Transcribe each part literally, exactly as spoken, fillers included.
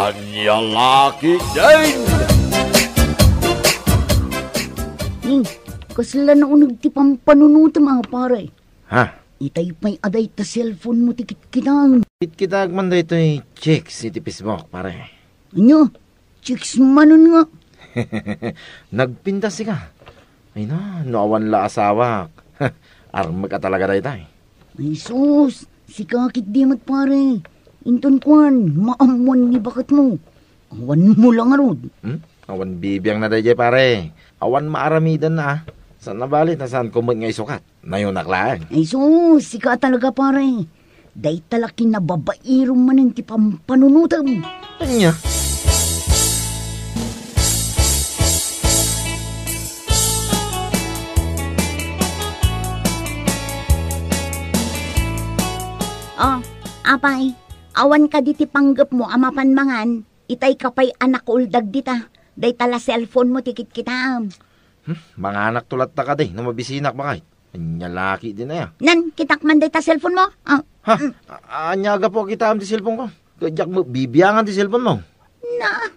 Ania la ketdin? Hmm, kasla nauneg ti pampanunotem a, pare. Ha? Itay pay a dayta cellphone mo ti kitkitaem. Kitkitaek man daytoy chicks iti Facebook, pare. Ania? Chicks manen nga. Nagpintas sika. Ay na, no awan la asawak. Armek a talaga daytay. Ay sus, sika ketdi met, pare. Inton kuan, maammuan ni baketmo. Awan mo la ngarud. Hmm? Awan bibiangna daydiay, pare. Awan maaramidanna, a. Saan a bali, ta saanko met nga isukat. Nayonak laeng. Ay sus, sika talaga, pare. Dayta la kinababairom manen ti pampanunotem. Ania? Oh, apay, awan kadi ti panggepmo a mapan mangan? Itay ka pay a nakuuldag dita. Dayta la cellphone mo ti kitkitaem. Hmm, manganakto latta kadi no mabisinak, baket. Ania la ketdin aya? Nan, kitak man dayta cellphone mo. Ah, Ha? mm. A-, ania gapu a kitaem ti cellphone ko? Ket diak met bibiangan ti cellphone mo. Na,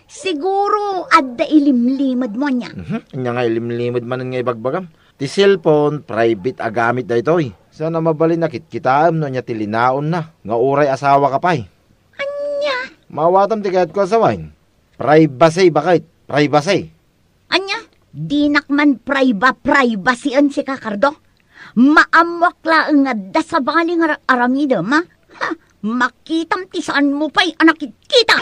siguro adda ilimlimedmo ania. Mhm. Ania nga ilimlimed manen nga ibagbagam? Ti cellphone, private a gamit daytoy. Saan a mabalin a kitkitaem no ania ti linaonna nga uray asawa ka pay. Ania? Maawatam ti kayatko a sawen. Privacy, baket. Privacy. Ania? Dinak man priba-, privacy-en sika, Cardo. Maammoak laeng nga adda sabali nga ar-, aramidem, ha? Ha? Makitam ti saanmo pay a nakitkita.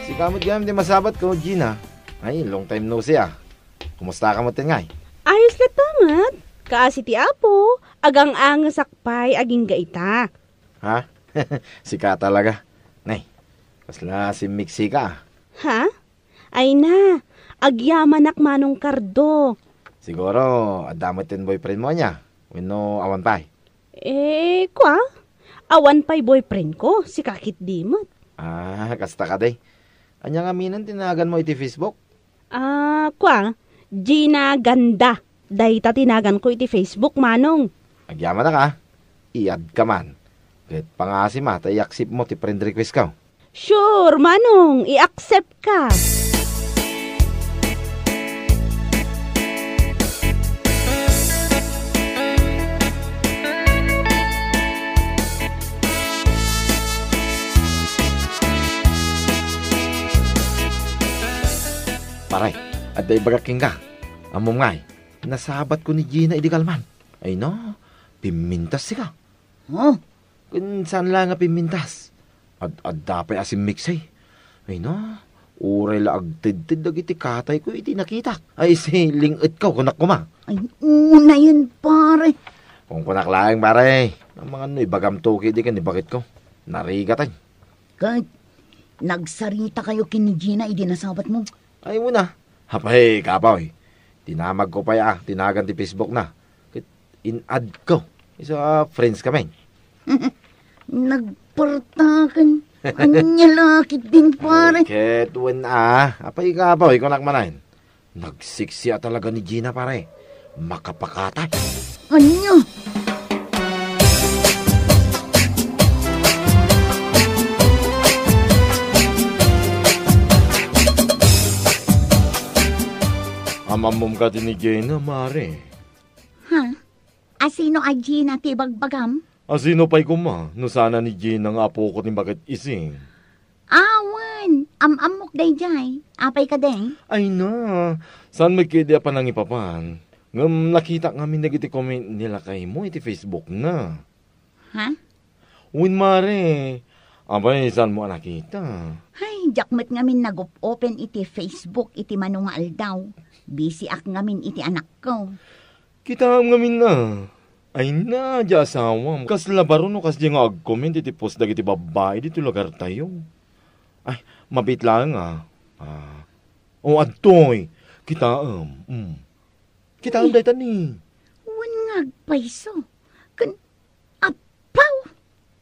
Sika met gayam ti masabatko, Gina. Ay, long time no see, ah. Kumusta ka met ngay? Ayos latta met. Kaasi ti Apo, agang-angesak pay agingga ita. Ha? Sika talaga. Nay, kasla simmiksi ka, ah. Ha? Ay na, agyamanak, Manong Cardo. Siguro, adda met ti boyfriend mo ania? Wenno awan pay? Eh, kua? Awan pay boyfriend ko, sika ketdi met. Ah, kasta kadi. Ania ngamin ti naganmo iti Facebook? Ah, kua? Gina Ganda. Dayta ti naganko iti Facebook, Manong. Agyamanak, ah. I-add ka man. Ket pangasim ta i-accept mo ti friend request ko. Sure, Manong, i-accept ka. Pare, adda ibagak kenka. Ammom ngay, nasabatko ni Gina idi kalman. Ay na, pimmintas sika. Huh? Ken saan la nga pimmintas. Ad-adda pay a simmiksi. Ay na, uray la agtedted dagiti katayko iti nakitak. Ay, si ling-etko, kunak koma. Ay, unayen, pare. Kunkunak laeng, pare. Amangan no ibagamto ketdi ken ni baketko. Narigaten. Ket nagsaritakayo ken ni Gina idi nasabatmo? Ay, una. Apay, kapoy. Dinamagko pay a, ti nagan ti Facebook na. Ket in-add ko. Isu a friends kami. Nagpartaken. Ania la ketdin, pare? Ket wen a. Apay, kapoy, kunak manen. Nagsiksi a talaga ni Gina, pare. Makapakatay. Ania? Am-ammom kadi ni Gina, mare? Ha? Asino a Gina ti bagbagam? Asino pay koma no saan a ni Gina nga apoko ti maket isi? Awan, am-ammok daydiay. Apay kadi? Ay na, saan met ketdi a panangipapan. Ngem nakitak ngamin dagiti comment ni lakaymo iti Facebook na. Ha? Wen, mare, apay, saanmo a nakita? Ay, diak met ngamin nag-op-open iti Facebook iti mano nga aldaw. Busy ak ngamin iti anakko. Kitaem ngamin a. Ay na, diay asawam. Kasla baro no kasdiay nga ag-comment iti post dagiti babbai ditoy lugartayo. Ay, mabiit laeng a. Ah. O, adtoy. Kitaem. Mm. Kitaem dayta ni. Wen nga agpayso. Ken, apaw!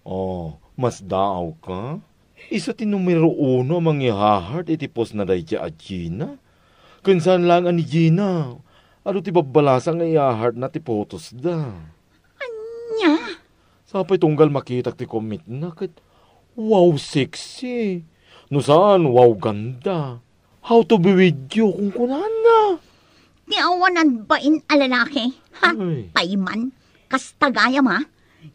Oh, masdaawka? Isu ti numero uno a mangi-heart iti postna daydiay a Gina. Ken saan laeng a ni Gina, adu ti babbalasa nga i-heartna ti photosda. Ania? Sapay tunggal makitak ti commentna ket, "Wow, sexy." No saan, "Wow, ganda." "How to be with you," kunkunana. Ti awanan bain a lalaki, ha? Ay. Payman, kasta gayam, ha?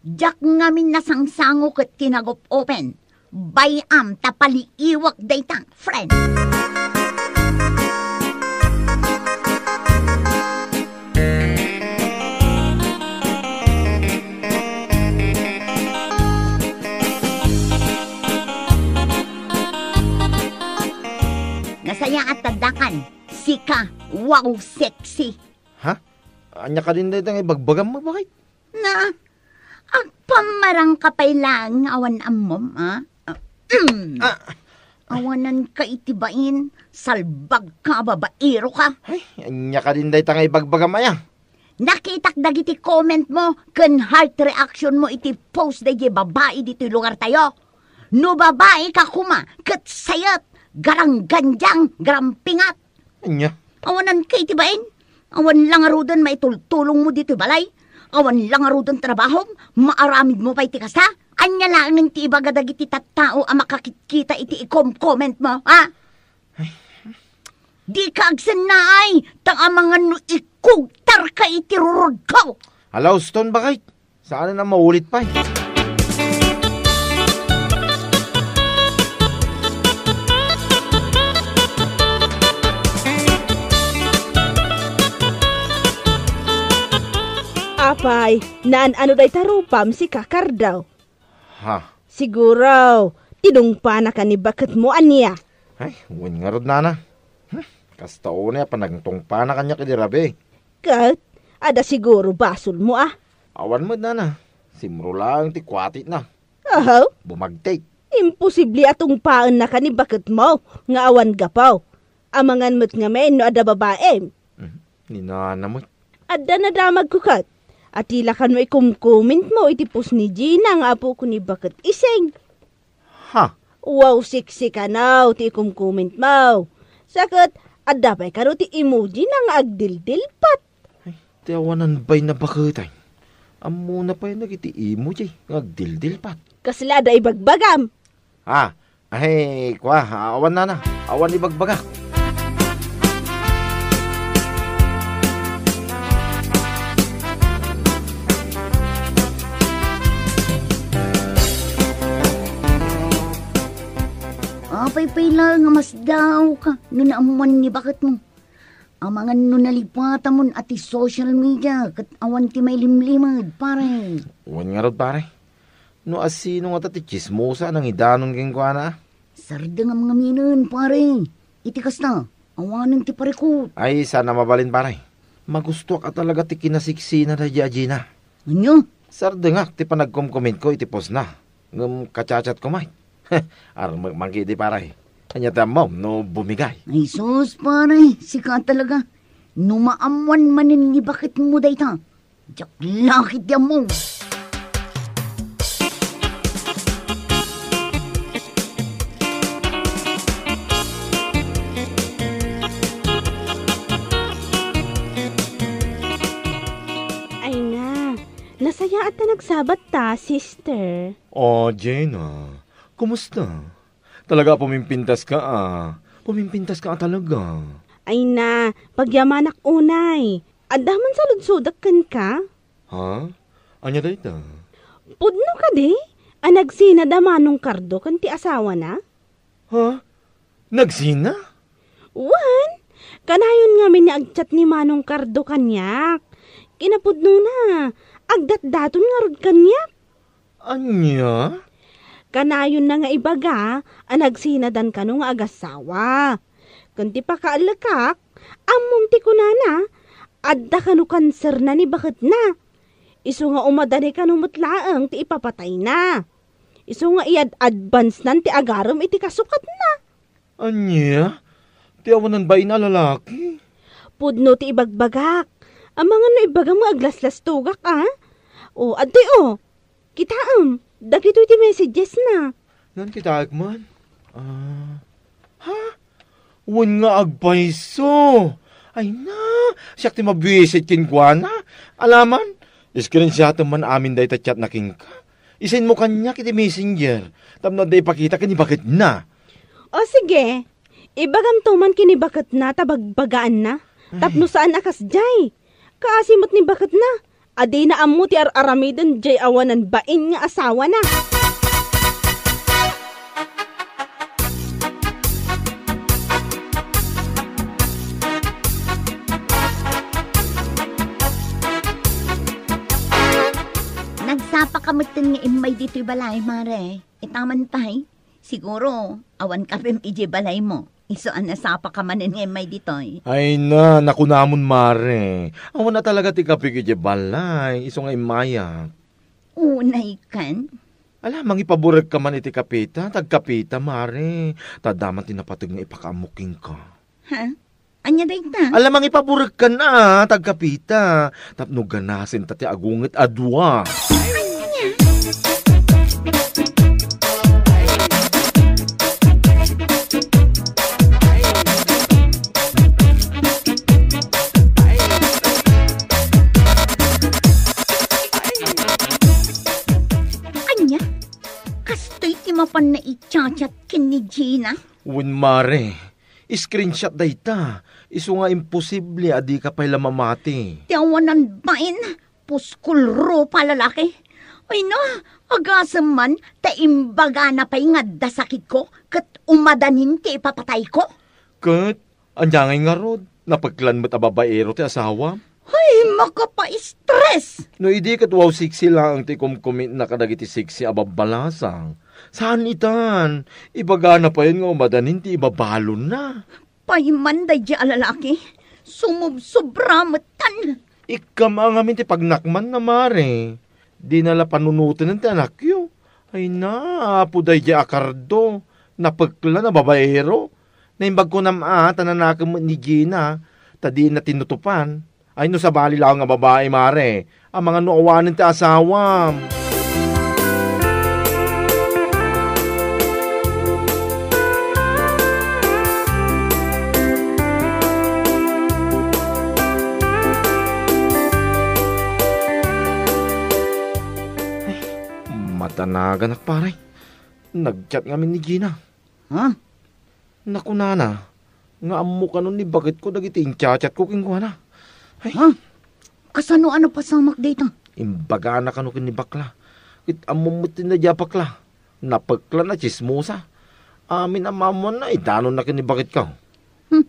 Diak ngamin nasangsango ket tinagup-open. Bay-am ta paliiwak dayta, friend. Nasayaat ta dakan, sika, wow, sexy. Ha? Ania kadin dayta nga ibagbagam, bakit? Na, agpammarang ka pay laeng nga awan ammom, a? Ah. Awanan ka iti bain, salbag ka, babaero ka. Ay, ania kadin dayta nga ibagbagam aya? Nakitak dagiti comment mo ken heart reaction mo iti post daydi babai ditoy lugar tayo. No babai ka koma, ket sayet, garanggandiang, garampingat. Ania? Awanan ka iti bain? Awan la ngaruden maitultulong mo ditoy balay? Awan la ngaruden trabahom? Maaramid mo pay ti kasta? Ania laengen ti ibaga dagiti tattao a makakitkita iti ikom-comment mo, ha? Dika agsennaay, ta amangan no ikugtar ka iti rurod ko. Hala, uston, bakit? Saan a maulit pay? Apay, naan-ano dayta rupam, sika, Cardo? Ha? Siguro, tinungpana ka ni baketmo, ania? Ay, wen ngarud, nana. Hmm, kasta unay a panagtungpana kaniak idi rabii. Ket, adda siguro basolmo, a? Awan met, nana. Simro laeng ti kuatitna. Ahaw? Bumagtik. Imposible a tungpaennaka ni baketmo nga awan gapu. Amangan met ngamin no adda babaim. Mhm. Ni nana met. Adda nadamagko ket. Ati la kano ikumkommentmo iti post ni Gina nga apoko ni baket Ising. Ha? Wow, sexy kano ti ikumkommentmo. Sa ket, adda pay kano ti emoji na nga agdildilpat. Ay, ti awanan bay na baketay. Ammona pay dagiti emoji nga agdildilpat. Kasla da ibagbagam. Ah, ay, kwa, awan nana. Awan ibagbagak. Apay pay laeng a masdaawka no naammuan ni baketmo. Amangan no nalipatamon a ti social media ket awan ti mailimlimed, pare. Wen ngarud, pare. No asino ngata ti tsismosa a nangidanon kenkuana? Sardengam ngaminen, pare. Iti kasta, awanen ti parikut. Ay, saan a mabalin, pare. Magustoak a talaga ti kinasiksina daydi a Gina. Ania? Sardengak ti panagkomkomentko iti postna. Ngem kachatchatko met. Armek man ketdi, pare. Ania ti ammom no bumigay? Ay sus, pare, sika talaga. No maammuan manen ni baketmo dayta, diak la ketdi ammo. Ay na, nasayaat ta nagsabat ta, sister. O, Gina, kumusta? Talaga a pumimpintas ka, a. Pumimpintas ka a talaga. Ay na, pagyamanak unay. Adda man saludsodak kenka? Ha? Ania dayta? Pudno kadi a nagsina da Manong Cardo ken ti asawana? Ha? Nagsina? Wen, kanayon ngamin nga agchat ni Manong Cardo kaniak. Kinapudnona, agdatdaton ngarud kaniak. Ania? Kanayonna nga ibaga a nagsinadan kano nga agassawa. Ken ti pakaallekak, ammom ti kunana, adda kano kanserna ni baketna. Isu nga umadani kano met laeng ti ipapatayna. Isu nga iyad-advancenan ti agarem iti kasukatna. Ania? Ti awanan bain a lalaki? Pudno ti ibagbagak. Amangan no ibagam nga aglaslastogak, a? O, adtoy, o. Kitaem, dagitoy ti messages na. Ngan kitaek man? Ah, ha? Wen nga agpayso. Ay na, siak ti mabisit kenkuana. Alaman, screenshotem man amin dayta chat na kenka. Isenmo kaniak iti messenger. Tapno adda ipakita ken ni baketna. O sige, ibagamto man ken ni baketna ta bagbagaanna. Ay. Tapno saan a kasdiay. Kaasi met ni baketna. A dina ammo ti ar-aramiden diay awanan bain nga asawana. Nagsapa ka metten nga immay ditoy balay, Mare. Itaman pay. Siguro, awan ka pay idiay balaymo. Isu a nasapa ka manen nga immay ditoy. Ay na, nakunamon, Mare. Awan a talaga ti kapik idiay balay, isu nga immayak. Unay kan? Ala, mangipaburek ka man iti kapita, tagkapita, Mare. Ta adda man ti napateg nga ipakaammo kenka. Ha? Ania dayta? Ala, mangipaburek kan a, tagkapita. Tapno ganasen ta ti agunget a dua. Ania? Ania? Kastoy ti mapanna i-chat-chat ken ni Gina? Wen, Mare. Screenshot dayta. Isu nga imposible a dika pay la mamati. Ti awanan bain, puskol rupa lalaki. Ay na, agasem man ta imbagana pay nga adda sakitko ket umadanin ti ipapatayko. Ket ania ngay ngarud? Napeklan met a babaero ti asawam? Ay, makapaistres! No idi ket wow sexy laeng ti kumkumitna kadagiti sexy a babbalasang. Saan itan? Ibagana payen nga umadanin ti ibabalonna. Payman daydi a lalaki, sumubsobra metten. Ikkam a ngamin ti pagnakmanna, Mare. Dina la panunoten ti anakyo. Ay na, apo daydi a kardo. Napeklan a babaero. Naimbag kunam a, ta nanakem met ni Gina, ta dina tinutupan. Ay, no sabali laeng a babai, Mare, amangan no awanen ti asawam. Ay, madanaganak, pare. Nag-chat ngamin ni Gina. Ha? Nakunana nga ammo kano ni baketko dagiti in-chat-chatko kenkuana. Ay. Ha? Kasano a napasamak dayta? Imbagana kano ken ni bakla. Ket ammom met ti nadia bakla. Napeklan a tsismosa. Amin a maammoanna, idanonna ken ni baketko. Hmm.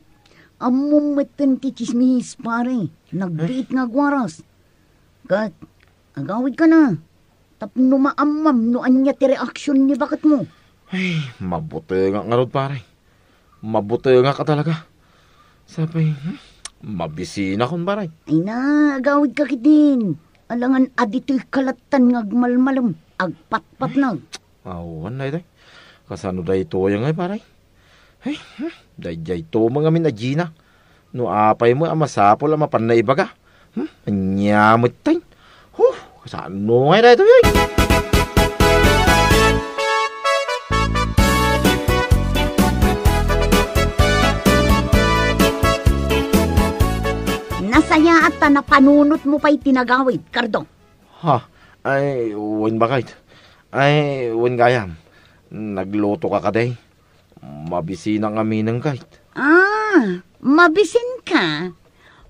Ammom metten ti tsismis, pare. Nagbiit nga agwaras. Ket agawidka na. Tapno maammam no ania ti reaksion ni baketmo. Ay, mabutengak ngarud, pare. Mabutengak a talaga. Sapay, hmm, mabisinakon, pare. Ay na, agawidka ketdin. Alangan a ditoyka lattan nga agmalmalem, agpatpatnag. Awan daytoy. Kasano daytoy ngay, pare? Ay, hmm, daydiay to mangamin a Gina. No apay mo a masapul a mapanna ibaga. Hmm, ania metten? Huh, kasano ngay daytoy? Nasayaat ta napanunot mo pay ti nagawid, Cardo. Ha? Ay, wen bakit? Ay, wen gayam. Nagluto ka kadi? Mabisinak ngamin, kayt. Ah, mabisin ka?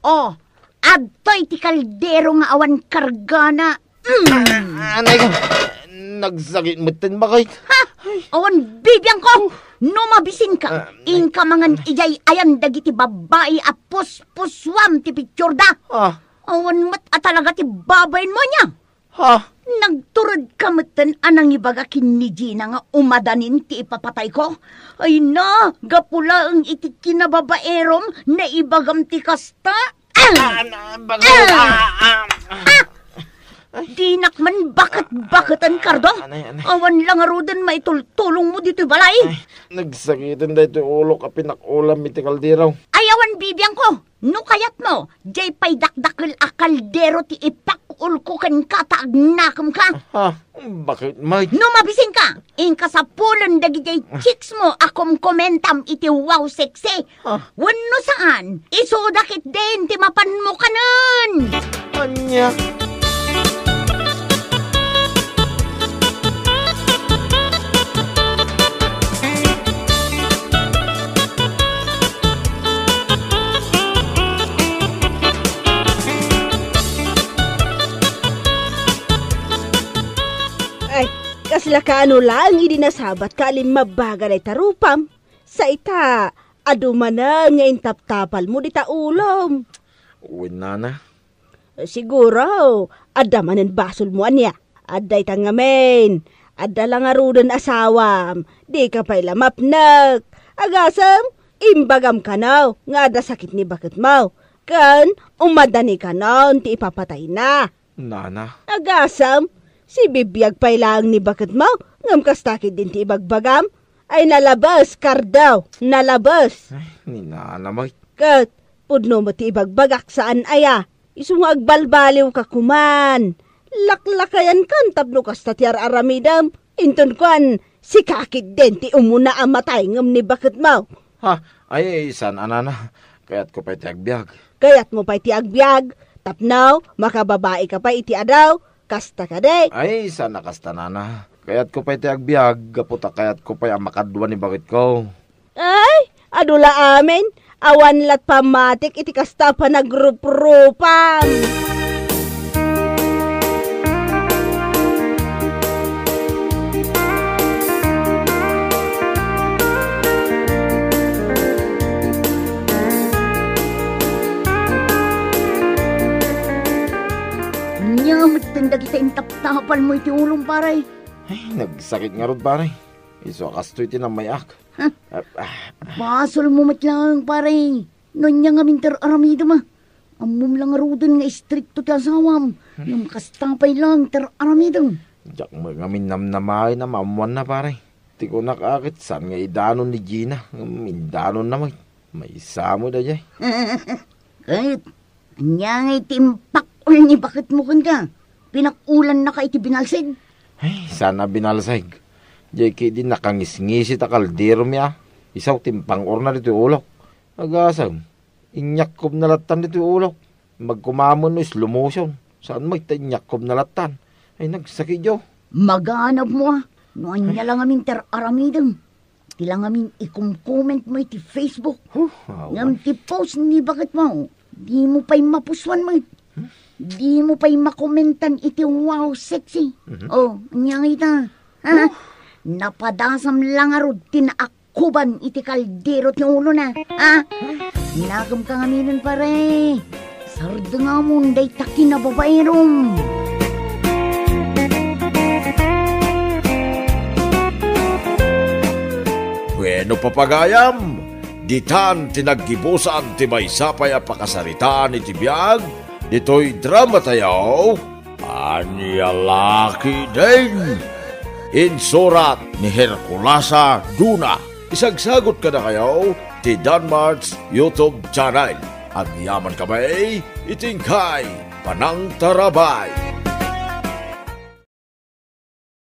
Oh, adtoy ti kaldero nga awan kargana. Mm. Ah, anay ko. Nagsakit metten, bakit? Ha? Awan bibiangko. No mabisin ka, ah, inka mangan idiay ayan dagiti babbai a puspusuam ti picturda. Ah. Awan met a talaga ti babainmo ania. Ha? Nagturedka metten a nangibaga ken ni Gina nga umadanin ti ipapatayko? Ay na, gapu laeng iti kinababaerom, naibagam ti kasta? Ah, na, baga, ah, ah, ah. Ay. Dinak man baket-baketen, Cardo. Anay, anay. Awan la ngaruden maitultulongmo ditoy balay. Ay, nagsakiten daytoy ulok a pinak-ulam iti kaldero. Ay, awan bibiangko. No kayatmo, diay pay dakdakel a kaldero ti ipak ulko kenka ta agnakemka. Ah, bakit, Mike? No mabisinka, inka sapulen dagiti chicks mo a kumkomentam iti Wow Sexy. Ah. Wenno saan, isuda ketdin ti mapanmo kanen. Ania? Ay, kasla kaano laeng idi nasabatka a limmabbaga dayta rupam? Sa ita, adu manen nga intaptapalmo dita ulom. Wen, nana. Siguro, adda manen basolmo ania. Adda ita ngamin. Adda la ngaruden asawam. Dika pay la mapnek. Agasem, imbagam kano nga adda sakit ni baketmo. Ken umadani kanon ti ipapatayna. Nana. Agasem, sibibiag pay laeng ni baketmo, ngem kasta ketdin ti ibagbagam. Ay, nalabes, Cardo, nalabes. Ay, ni nana, Mike. Ket, pudno met ti ibagbagak saan aya. Isu nga agbalbaliwka koman. Laklakayankan tapno kasta ti ar-aramidem. Inton kuan, sika ketdin ti umuna a matay ngem ni baketmo. Ha, ay, saan a nana. Kayatko pay ti agbiag. Kayatmo pay ti agbiag? Tapno, makababai ka pay iti adu? Kasta kadi? Ay, saan a kasta, nana. Kayatko pay ti agbiag, gapu ta kayatko pay a makadua ni baketko. Ay, adu la amin. Awan lat pammatik iti kasta a panagruprupam. Ania met dagita intaptapalmo iti ulom, pare? Ay, nagsakit ngarud, pare. Isu a kastoy ti namay-ak. Huh? Ah, ah. Basolmo met laeng, pare. No ania ngamin ti ar-aramidem, a? Ammom la ngaruden nga istrikto ti asawam. Hmm. Ngem kasta pay laeng ti ar-aramidem. Diak met ngamin namnamaen a maammoanna, pare. Ti kunak a ket saan nga idanon ni Gina, ngem indanonna met. Maysa met daydiay. Ket, ania ngay ti impakol ni baketmo kenka? Pinakulannaka iti binalsig? Ay, saan a binalsig. Diay ketdi nakangisngisit a kalderomi a. Isu ti impang-orna ditoy ulok. Agasem, inyakkob na lattan ditoy ulok. Magkumamen no slow motion. Saan met ta inyakkob na lattan. Ay, nagsakit, yo. Maganabmo a. No ania la ngamin ti ar-aramidem. Ti la ngamin ikomkomentmo iti Facebook. Huh, awan. Ngem ti post ni baketmo, dimo pay mapusuan met. Hmm? Dimo pay makomentan iti wow sexy. Mhm. Oh, ania ngay ita? Ha? Huh? Napadasam la ngarud ti naakkuban iti kaldero ti ulona. Ha? Nakemka ngaminen, pare. Sardengamon dayta kinababaerom. Bueno, papagayam, ditan ti naggibusan ti maysa pay a pakasaritaan iti biag ditoy drama tayo, Ania La Ketdin. Insurat ni Herculasa Duna. Isagsagot kadakayo ti Danmart's YouTube channel. Agyaman kami iti inkay panangtarabay.